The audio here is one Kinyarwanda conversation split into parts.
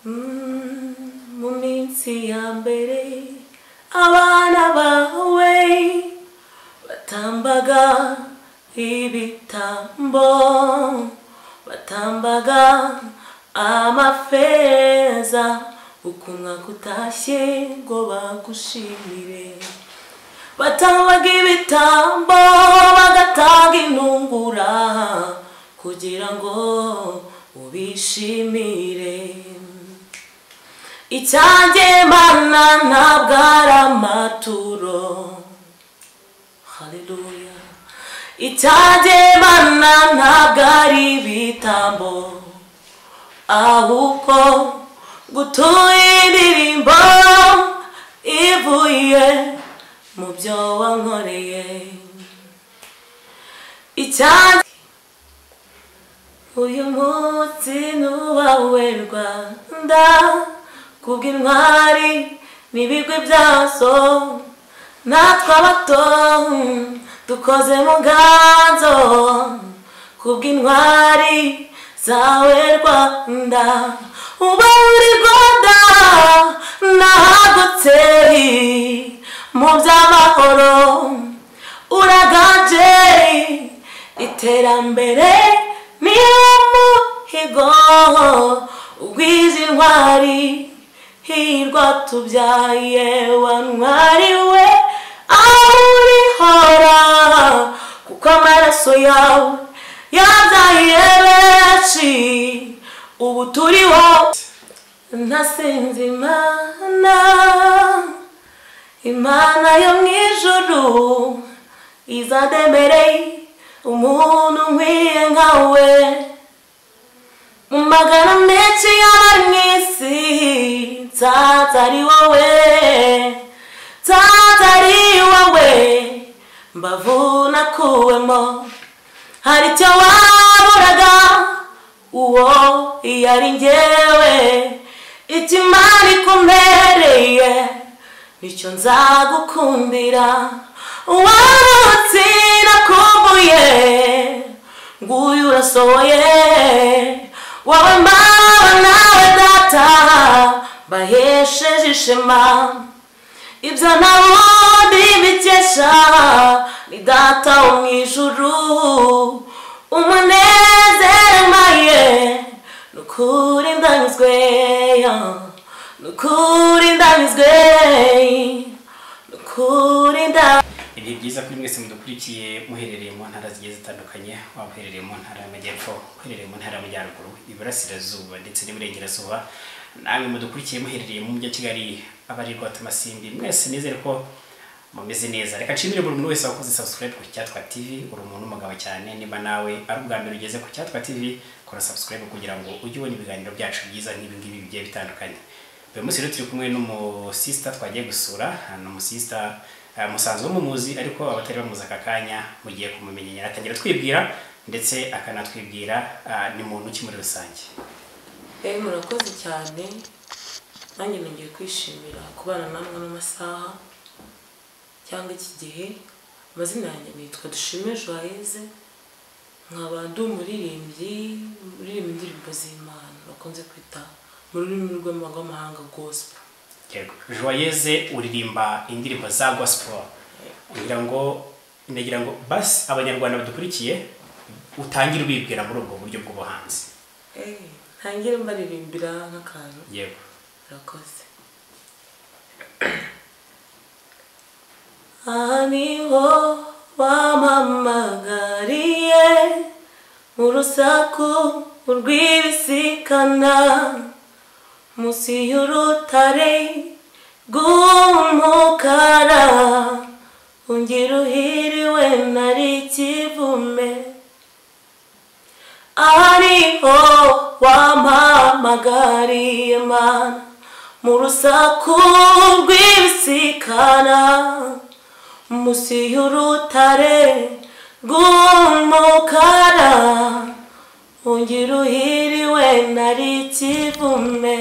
Mu minsi ya mbere abana bawe batambaga ibitambo, batambaga amafeza, uko umwaka utashye ngo bagushimire. Batambaga ibitambo bagatanga intungura kugira ngo ubishimire. Icyanjye Mana ntabwo ari amaturo, haleluya. Icyanjye Mana ntabwo ari ibitambo, ahubwo gutuye indirimbo ivuye mu byo wankoreye. Icyanjye uyu munsi n'uwawe Rwanda, kubw'intwari n'ibigwi byazo, natwe abato dukoze mu nganzo, kubw'intwari zawe Rwanda. Uba uri Rwanda nahagutse mu by'amahoro, uraganje iterambere ni umuhigo, ugwiza intwari hirwa tubyaye wa ntwari we aho uri hora, kuko amaraso yawe yabyaye benshi, ubu turiho. Ntasinze Imana, Imana yo mu ijuru izandemereye umuntu nkwiye nkawe. Mu magana menshi y'abari mu isi, nsanze ari wowe, nsanze ari wowe, mbavu nakuwemo. Hari icyo waburaga uwo yari njyewe, icyo Imana ikumpereye nicyo nzagukundira. Uwarutse nakumbuye, nguyu urasohoye, wowe mama nawe data bahesheje ishema. Ibyo ntabundi bikesha ni data wo mu ijuru, umunezero maye nukuri ndanyuzwe, nukuri ndanyuzwe, nukuri ndanyuzwe. Ibihe byiza kuri mwese mudukurikiye muherereye mu ntara zigiye zitandukanye, waba uherereye mu ntara y'Amajyepfo, uherereye mu ntara y'Amajyaruguru, Iburasirazuba ndetse n'Iburengerazuba, namwe mudukurikiye muherereye mu mujyi wa Kigali, abari Rwatamasimbi, mwese nizere ko mumeze neza. Reka nshimire buri muntu wese wakoze subscribe ku Cyatwa TV, uri umuntu w'umugabo cyane. Niba nawe ari ubwa mbere ugeze ku Cyatwa TV, kora subscribe kugira ngo ujye ubona ibiganiro byacu byiza nk'ibi ngibi bigiye bitandukanye. Uyu munsi rero turi kumwe n'umusista twagiye gusura, ni umusista musanzwe mumuzi, ariko abatari bamuzi aka kanya mugiye kumumenya. Atangira twibwira ndetse akanatwibwira ni muntu ki muri rusange. Murakoze cyane, nanjye nongeye kwishimira kubana namwe n'amasaha cyangwa iki gihe. Amazina yanjye nitwa Dushime Joyeuse, nkaba ndi umuririmbyi uririmba indirimbo z'Imana bakunze kwita mu rurimi rw'amahanga gospel. Yego, Joyeuse uririmba indirimbo za gospel. Ngira ngo basi abanyarwanda badukurikiye utangire ubibwira muri ubwo buryo bw'ubuhanzi. Ntangire mbaririmbira nk'akantu. Yego, murakoze. Aha niho wampamagariye mu rusaku rw'ibisikana, munsi y'urutare rw'umukara, ungira uhiriwe nari ikivume. Aha niho wampamagariye Mana, mu rusaku rw'ibisikana, munsi y'urutare rw'umukara, ungira uhiriwe nari ikivume.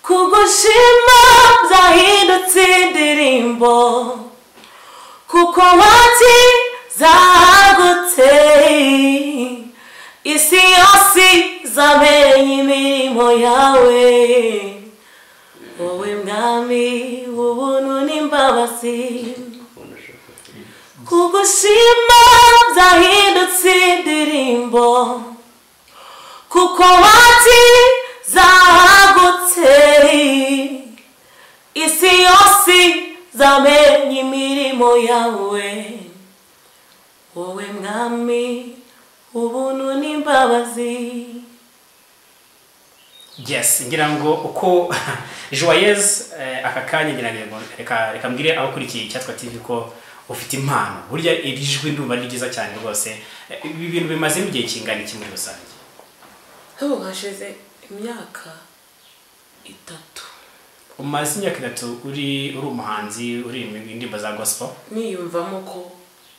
Kugushima byahindutse indirimbo, kuko wakizagutse isi yose izamenya imirimo yawe, wowe mwami ubuntu n'imbabazi. Kugushima byahindutse indirimbo, kuko watizahagutse isi yose izamenya imirimo yawe, wowe mwami ubuntu n'imbabazi. Yes, ngira ngo uko Joyeuse aka kanya ngira ngo reka mbwire abakurikiye Icyatwa TV ko ufite impano. Burya iri jwi ndumva ari ryiza cyane rwose. Ibi bintu bimaze igihe kingana iki muri rusange? Ubu hashize imyaka 3. Umaze imyaka 3 uri umuhanzi, uri indirimbo za gospel? Niyumvamo ko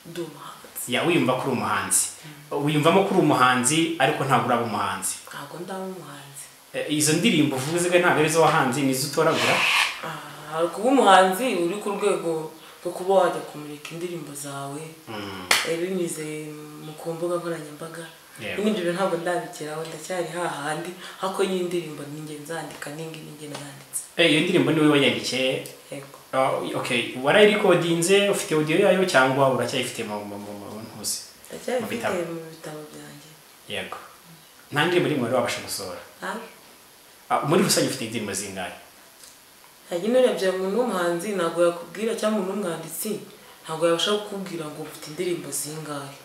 ndi umuhanzi. Ya, wiyumva ko uri umuhanzi. Wiyumvamo ko uri umuhanzi ariko ntabwo uraba umuhanzi. Ntabwo ndaba umuhanzi. Izo ndirimbo uvuze ntabwo ari zo wahanze, nizo utoragura? Kuba umuhanzi uri ku rwego rwo kuba wajya kumurika indirimbo zawe binyuze mu ku mbuga nkoranyambaga. Ibyo bintu ntabwo ndabigeraho, ndacyari hahandi, ariko iyi ndirimbo ninjye nzandika, ningi ninjye nanditse. Iyo ndirimbo ni wowe wayandikiye? Yego. Okay, warayirekodinze, ufite audio yayo cyangwa uracyayifite mu ntuzi? Ndacyayifite mu bitabo byanjye. Yego. Nta ndirimbo rimwe wari wabasha gusohora? Muri rusange ufite indirimbo zingahe? Hanyuma urebye umuntu w'umuhanzi ntabwo yakubwira, cyangwa umuntu w'umwanditsi ntabwo yabasha kukubwira ngo ufite indirimbo zingahe,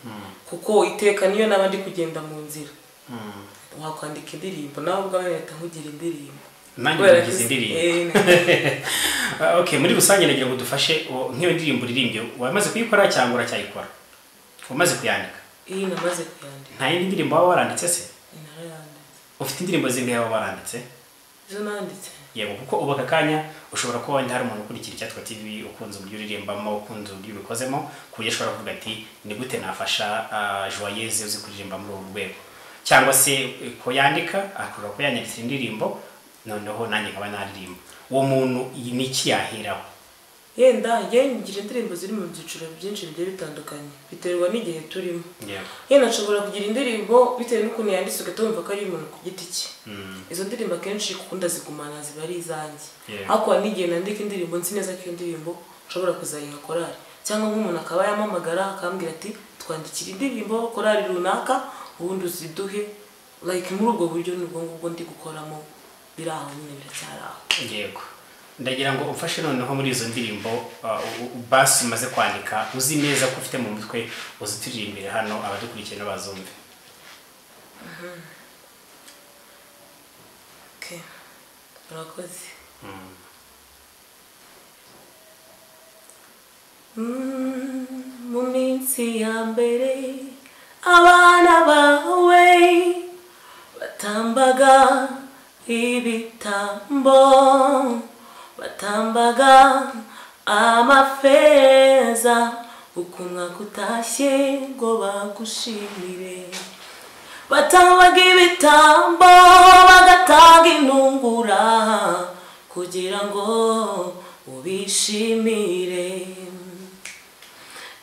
kuko iteka niyo naba ndi kugenda mu nzira wakwandika indirimbo, nawe ubwawe leta nkugira indirimbo. Nanjye ngize indirimbo. Okay, muri rusange nagira ngo dufashe nk'iyo ndirimbo uririmbye wamaze kuyikora cyangwa uracyayikora? Wamaze kuyandika? Iyi namaze kuyandika. Nta yindi ndirimbo waba waranditse se? Narayanditse. Ufite indirimbo zingahe waba waranditse? Izo nanditse. Yego, kuko ubu aka kanya ushobora kuba wenda hari umuntu ukurikira Icyatwa TV ukunze uburyo uririmbamo, ukunze uburyo ubikozemo, ku buryo ashobora kuvuga ati ni gute nafasha Joyeuse uzi kuririmba muri uru rwego, cyangwa se ko yandika akora ko yanyanditse indirimbo noneho nanjye nkaba naririmba. Uwo muntu ni iki yaheraho? Yenda ngira indirimbo ziri mu byiciro byinshi bigiye bitandukanye biterwa n'igihe turimo. Yenda nshobora kugira indirimbo bitewe n'ukuntu yanditse ugatumva ko ari umuntu ku giti cye. Izo ndirimbo akenshi kukunda zigumana ziba ari izanjye. Ariko n'igihe nandika indirimbo nzi neza ko iyo ndirimbo nshobora kuzayiha korali, cyangwa nk'umuntu akaba yamamagara akambwira ati twandikira indirimbo korali runaka ubundi uziduhe, like muri ubwo buryo nubwo ngubwo ndi gukoramo biri aho nyine biracyari aho. Yego. Ndagira ngo umfashe noneho muri izo ndirimbo basi umaze kwandika uzi neza ko ufite mu mutwe uzituririmbire hano abadukurikiye n'abazumve. Okay. Murakoze. Mu minsi ya mbere abana bawe batambaga ibitambo, batambaga amafeza, uko umwaka utashye ngo bagushimire. Batambaga ibitambo bagatanga intungura kugira ngo ubishimire.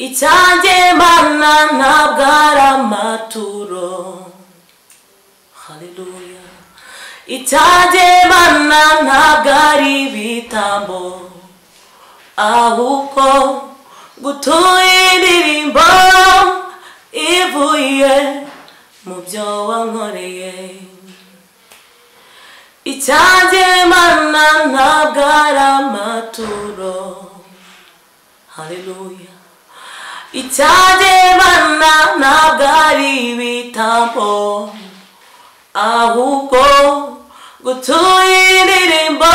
Icyanjye Mana ntabwo ari amaturo, haleluya. Icyanjye Mana ntabwo ari ibitambo, ahubwo gutuye indirimbo ivuye mu byo wankoreye. Icyanjye Mana ntabwo ari amaturo, haleluya. Icyanjye Mana ntabwo ari ibitambo, ahubwo gutuye indirimbo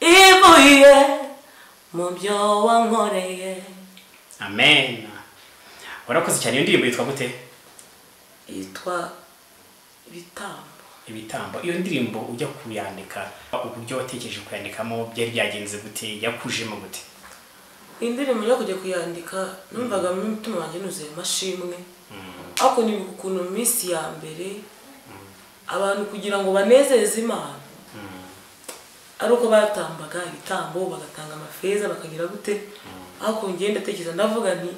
ivuye mu byo wankoreye. Amen. Warakoze cyane. Iyo ndirimbo yitwa gute? Yitwa Ibitambo. Ibitambo. Iyo ndirimbo ujya kuyandika, uburyo watekereje kuyandikamo byari byagenze gute? Yakujemo gute? Indirimbo yo kujya kuyandika numvaga mu mutima wanjye nuzuye amashimwe. Ariko nibuka ukuntu mu minsi ya mbere abantu kugira ngo banezeze Imana ari uko batambaga ibitambo, bagatanga amafeza, bakagira gute. Ariko ngenda ndatekereza ndavuga nti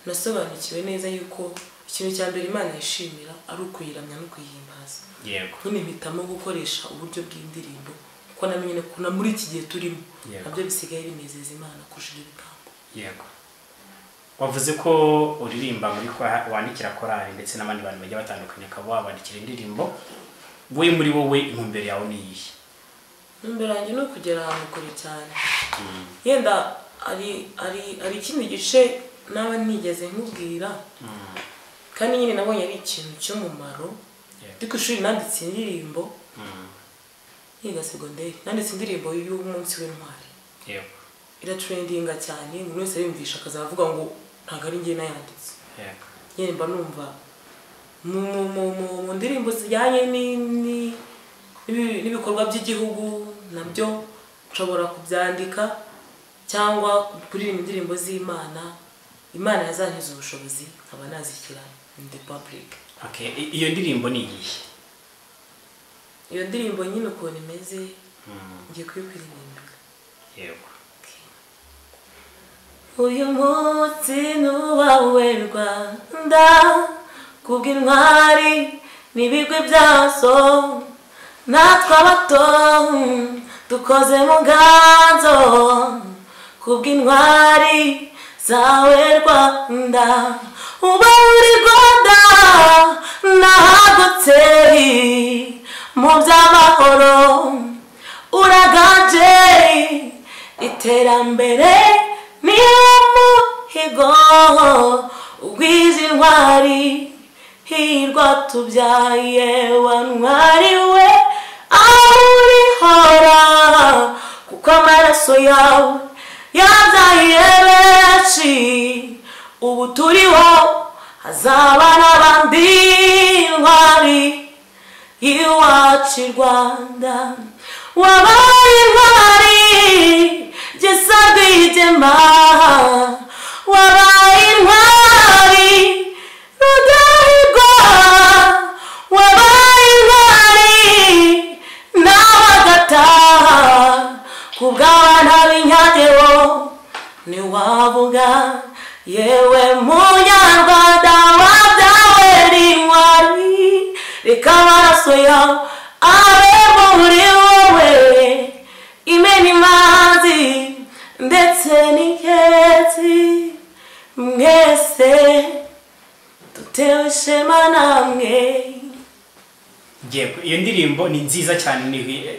nasobanukiwe neza yuko Ikintu cya mbere Imana yishimira ari ukuyiramya no kuyihimbaza. Yego. Nyine mpitamo gukoresha uburyo bw'indirimbo kuko namenye ko na muri iki gihe turimo nabyo bisigaye binezeza Imana kurusha ibitambo. Yego. Wavuze ko uririmba muri wandikira korali ndetse n'abandi bantu bagiye batandukanye akaba wabandikira indirimbo, wowe muri wowe intumbero yawe ni iyihe? Intumbero yanjye ni ukugera ahantu kure cyane. Yenda ari ikindi gice naba nigeze nkubwira, kandi nyine nabonye ari ikintu cy'umumaro. Ndi ku ishuri nanditse indirimbo, niga segonderi nanditse indirimbo y'umunsi w'intwari. Yego. Iratrendinga cyane, umuntu wese yumvisha akazavuga ngo ntabwo ari njye nayanditse. Yego. Nyine mba numva mu ndirimbo zijyanye n'ibikorwa by'igihugu nabyo nshobora kubyandika, cyangwa kuririmba indirimbo z'Imana. Imana yazankiza ubushobozi nkaba nazishyira in the public. Okay, iyo ndirimbo ni iyihe? Iyo ndirimbo nyine ukuntu imeze ngiye kuyikuririmbira. Yego. Uyu munsi n'uwawe Rwanda, kubw'intwari n'ibigwi byazo, natwe abato dukoze mu nganzo, kubw'intwari zawe Rwanda. Uba uri Rwanda nahagutse mu by'amahoro, uraganje iterambere niwo muhigo, ugwiza intwari hirwa tubyaye wa ntwari we aho uri hora, kuko amaraso yawe yabyaye benshi, ubu turiho hazaba n'abandi ntwari iwacu i Rwanda. Wabaye intwari Gisa Rwigema, wabaye intwari Rudahigwa, wabaye intwari nawe agataha, kubw'abana b'inyageho ntiwavuga yewe munyarwanda wabyawe n'intwari, reka amaraso yawe abe muri wowe, imena imanzi ndetse n'inkezi, mwese dutewe ishema namwe. Yego, iyo ndirimbo ni nziza cyane,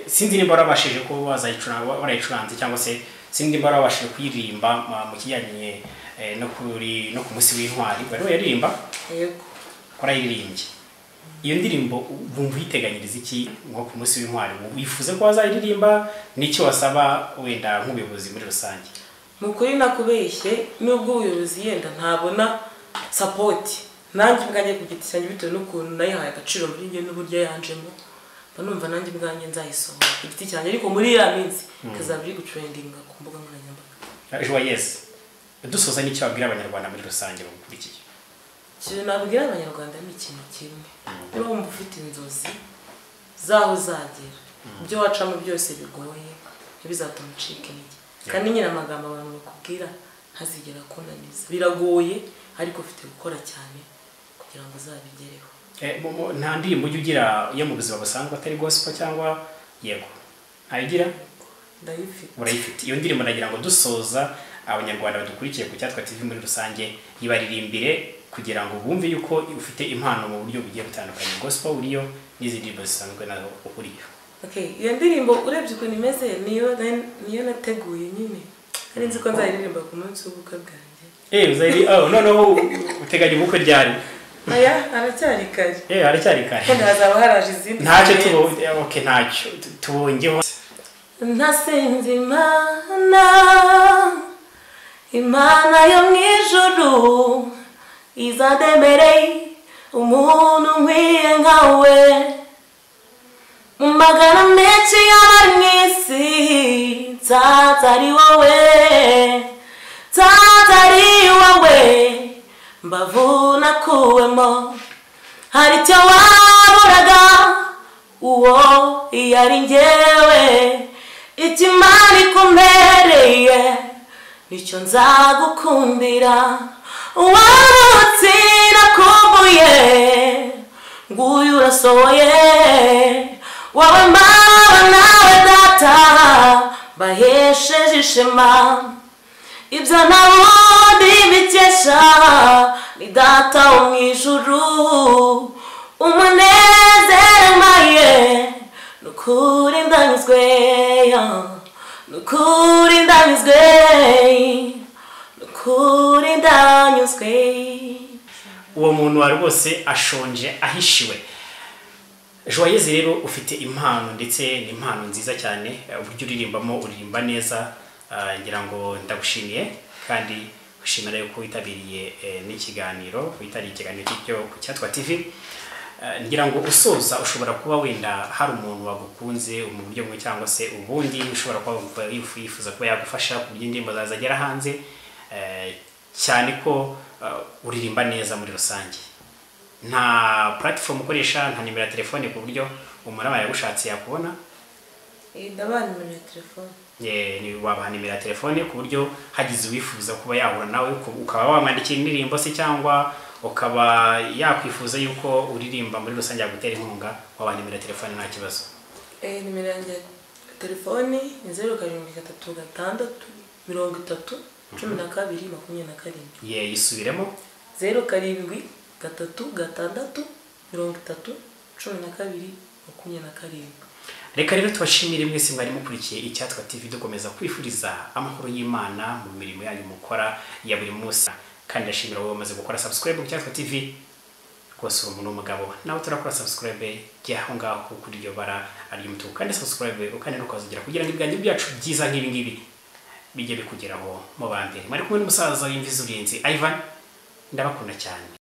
sinzi nimba warabashije kuba wazayicuranga warayicuranze, cyangwa se sinzi nimba warabashije kuyiririmba mu kijyanye no ku munsi w'intwari wari wayiririmba? Yego. Warayiririmbye. Iyo ndirimbo wumva uyiteganyiriza iki nko ku munsi w'intwari? Wifuza ko wazayiririmba? N'icyo wasaba wenda nk'ubuyobozi muri rusange? Mu kuri nakubeshye, nubwo ubuyobozi yenda ntabona support, nanjye ubwanjye ku giti cyanjye bitewe n'ukuntu nayihaye agaciro muri njye n'uburyo yanjemo, mba numva nanjye ubwanjye nzayisohora ku giti cyanjye, ariko muri iriya minsi ikazaba iri gutrendinga ku mbuga nkoranyambaga. Joyeuse, dusoza n'icyo wabwira abanyarwanda muri rusange bagukurikiye? Ikintu nabwira abanyarwanda ni ikintu kimwe: niba wumva ufite inzozi zaho uzagera, ibyo wacamo byose bigoye ntibizatuma ucika intege. Kandi nyine amagambo abantu bakubwira ntazigera akunaniza, biragoye ariko ufite gukora cyane kugira ngo uzabigereho. Nta ndirimbo ujya ugira yo mu buzima busanzwe atari gospel cyangwa? Yego. Ntayigira? Ndayifite. Urayifite. Iyo ndirimbo ndagira ngo dusoza abanyarwanda badukurikiye ku Cyatwa TV muri rusange ibaririmbire kugira ngo bumve yuko ufite impano mu buryo bugiye butandukanye, gospel uriyo n'izindi ndirimbo zisanzwe nazo uriyo. Okay, iyo ndirimbo urebye ukuntu imeze niyo nateguye nyine, nari nzi ko nzayiririmba ku munsi w'ubukwe bwanjye. Uzayiri? Oh, noneho uteganya ubukwe ryari? Aya, haracyari kare. Haracyari kare. Kandi hazaba haraje izindi. Ntacyo okay, ntacyo tubongeho. Nasenze Imana, Imana yo mu ijuru, izandemereye umuntu nkwiye nkawe, mu magana menshi y'abari mu isi, nsanze ari wowe, nsanze ari wowe, mbavu nakuwemo, hari icyo waburaga uwo yari njyewe, icyo Imana ikumpereye nicyo nzagukundira, uwarutse nakumbuye. Wahanuye nguyu urasohoye, wowe mama nawe data bahesheje ishema. Ibyo nta wundi mbikesha ni data wo mu ijuru, umunezero maye nukuri ndanyuzwe, nukuri ndanyuzwe, nukuri ndanyuzwe. Uwo muntu wa rwose ashonje ahishiwe. Joyeuse rero ufite impano, ndetse ni impano nziza cyane, uburyo uririmbamo uririmba neza. Ngira ngo ndagushimiye kandi gushimira yuko witabiriye n'ikiganiro, witabiriye ikiganiro cyo ku Cyatwa TV. Ngira ngo usoza ushobora kuba wenda hari umuntu wagukunze mu buryo bumwe cyangwa se ubundi, ushobora kuba yifuza kuba yagufasha ku buryo indirimbo zawe zagera hanze, cyane ko uririmba neza muri rusange. Nta platform ukoresha, nta nimero ya telefone ku buryo umuntu aba yagushatse yakubona? Ndabaha nimero ya telefone. Ni wabaha nimero ya telefone ku buryo hagize uwifuza kuba yahura nawe, ukaba wamwandikira indirimbo se cyangwa ukaba yakwifuza yuko uririmba muri rusange yagutera inkunga, wabaha nimero ya telefone nta kibazo. Nimero yanjye ya telefone ni 0736 30 12 27. Ye, yisubiremo. 0736 30 12 27. Reka rero tubashimire mwese mwari mukurikiye Icyatwa TV, dukomeza kwifuriza amahoro y'Imana mu mirimo yanyu mukora ya buri munsi, kandi ndashimira wowe wamaze gukora subscribe ku Cyatwa TV. Rwose uri umuntu w'umugabo, nawe turakora subscribe, jya aho ngaho kuri iryo bara ry'umutuku kandi subscribe ukandi n'ukazigira kugira ngo ibiganiro byacu byiza nk'ibi ngibi bijye bikugeraho mu ba mbere. Mwari kumwe n'umusaza w'imvi z'uruyenzi Ivan, ndabakunda cyane.